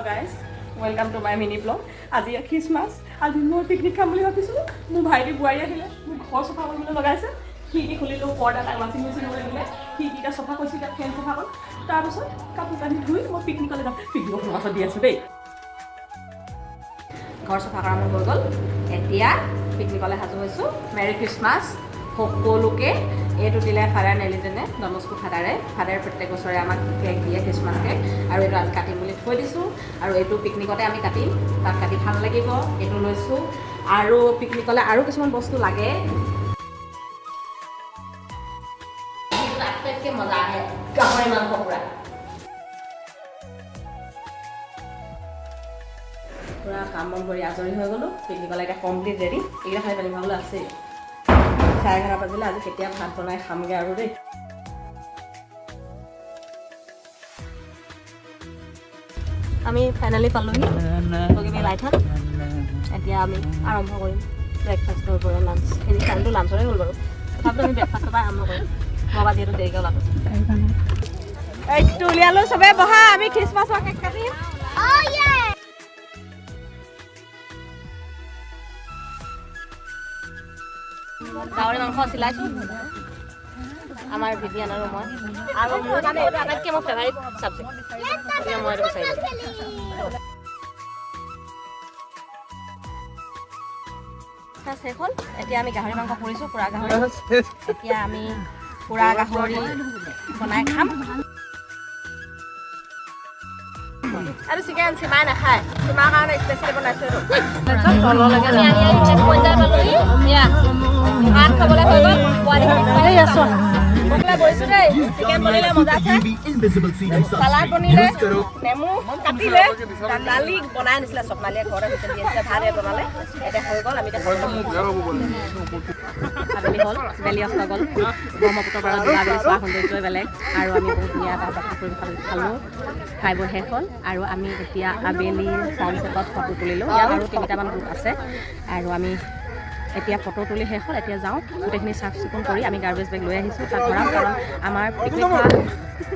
Guys, welcome to my mini vlog. আজি Christmas. আজি মই পিকনিক খাম বুলি ভাবিছিলোঁ। মোৰ ভাইটি বোৱাৰী আহিলে, মোক ঘৰ চফা কৰিবলৈ লগাইছে। খিৰিকী খুলিলোঁ, পৰ্দা নাই, ৱাশ্বিং মেচিন দিলে, খিৰিকীকেইটা চফা কৰিছোঁ, এতিয়া ফেন চফা কৰিম। তাৰপিছত কাপোৰ কানি ধুই মই পিকনিকলৈ যাম। পিকনিকৰ পাছত দি আছোঁ দেই। ঘৰ চফা কৰা মোৰ হৈ গ'ল। এতিয়া পিকনিকলৈ সাজু হৈছোঁ। মেৰী খ্ৰীষ্টমাছ সকলোকে। এইটো দিলে ফাদাৰ নেলিজনে, ডনবস্কো ফাদাৰে। ফাদাৰে প্ৰত্যেক বছৰে আমাক কেক দিয়ে, খ্ৰীষ্টমাছ কেক। আৰু এইটো আজি কাটিম বুলি থৈ দিছোঁ আৰু এইটো পিকনিকতে আমি কাটিম, তাত কাটি ভাল লাগিব। এইটো লৈছোঁ আৰু পিকনিকলৈ আৰু কিছুমান বস্তু লাগে। আটাইতকৈ মজা আহে গাহৰি মাংস পুৰা। পূৰা কাম বন কৰি আজৰি হৈ গ'লোঁ। পিকনিকলৈ এতিয়া কমপ্লিট ৰেডি। এইকেইটা খাই পানী খাবলৈ আছেই। 11:30 বাজিলে। আজি কেতিয়া ভাত বনাই খামগৈ আৰু দেই। আমি ফাইনেলি পালোহি বগীবিল লাইটহাট। এতিয়া আমি আৰম্ভ কৰিম ব্ৰেকফাষ্টৰ পৰা লাঞ্চ। এনে টাইমটো লাঞ্চৰে হ'ল বাৰু, তথাপিতো আমি ব্ৰেকফাষ্টৰ পৰা আৰম্ভ কৰিম। মই যিহেতু দেৰিকৈ ওলালোঁ। এইটো উলিয়ালোঁ, চবে বহা, আমি খ্ৰীষ্টমাছৰ কেক কাটিম। গাহৰি মাংস চিলাইছোঁ আমাৰ ভিডিয়ান আৰু মই। আৰু মোৰ কাৰণে এইটো আটাইতকৈ মোৰ ফেভাৰিট ছাবজেক্ট, গতিকে মই এইটো বিচাৰিলোঁ। শেষ হ'ল। এতিয়া আমি গাহৰি মাংস পুৰিছোঁ, পোৰা গাহৰি। এতিয়া আমি পোৰা গাহৰি বনাই খাম। আৰু চিকেন চিমাই নাখায়, চিমাৰ কাৰণে স্পেচিয়েল বনাইছোঁ এইটো। ভাত খাবলৈ হৈ গ'ল। বহিছোঁ দেই। চিকেন বনিলে মজা আছে, চালাড বনিলে, নেমু কাটিলে, দালি বনাই আনিছিলে স্বপ্নালীয়ে, ঘৰতে হুইচেল দি আনিছিলে, ভাত বনালে। এতিয়া হৈ গ'ল, আমি এতিয়া আবেলি হ'ল, বেলি অস্ত গ'ল। ব্ৰহ্মপুত্ৰ পাৰত দুবা বেলি চোৱা সৌন্দৰ্যই বেলেগ। আৰু আমি বহুত ধুনীয়া এটা প্ৰাকৃতিক পৰিৱেশ খালোঁ, খাই বৈ শেষ হ'ল। আৰু আমি এতিয়া আবেলি ছানছেটত ফটো তুলিলোঁ। ইয়াত আৰু তিনিটামান গ্ৰুপ আছে। আৰু আমি এতিয়া ফটো তুলি শেষ হ'ল। এতিয়া যাওঁ, গোটেইখিনি চাফ চিকুণ কৰি আমি গাৰ্বেজ বেগ লৈ আহিছোঁ, তাত ভৰাম। কাৰণ আমাৰ পিকনিক খোৱা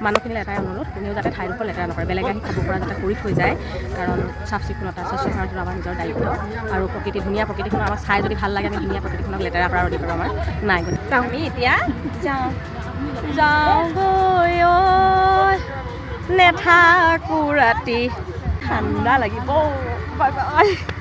মানুহখিনিলৈ এটাই অনুৰোধ, কোনেও যাতে ঠাইডোখৰ লেতেৰা নকৰে, বেলেগ আহি খাব পৰা যাতে কৰি থৈ যায়। কাৰণ চাফ চিকুণতা, স্বচ্ছ ভাৰতটো আমাৰ নিজৰ দায়িত্ব। আৰু প্ৰকৃতি, ধুনীয়া প্ৰকৃতিখনক আমাক চাই যদি ভাল লাগে, আমি ধুনীয়া প্ৰকৃতিখনক লেতেৰা কৰাৰ অধিকাৰ আমাৰ নাই। গতিকে আমি এতিয়া যাওঁ যাওঁ গৈ নেথাকো, ৰাতি ঠাণ্ডা লাগিব। Bye bye.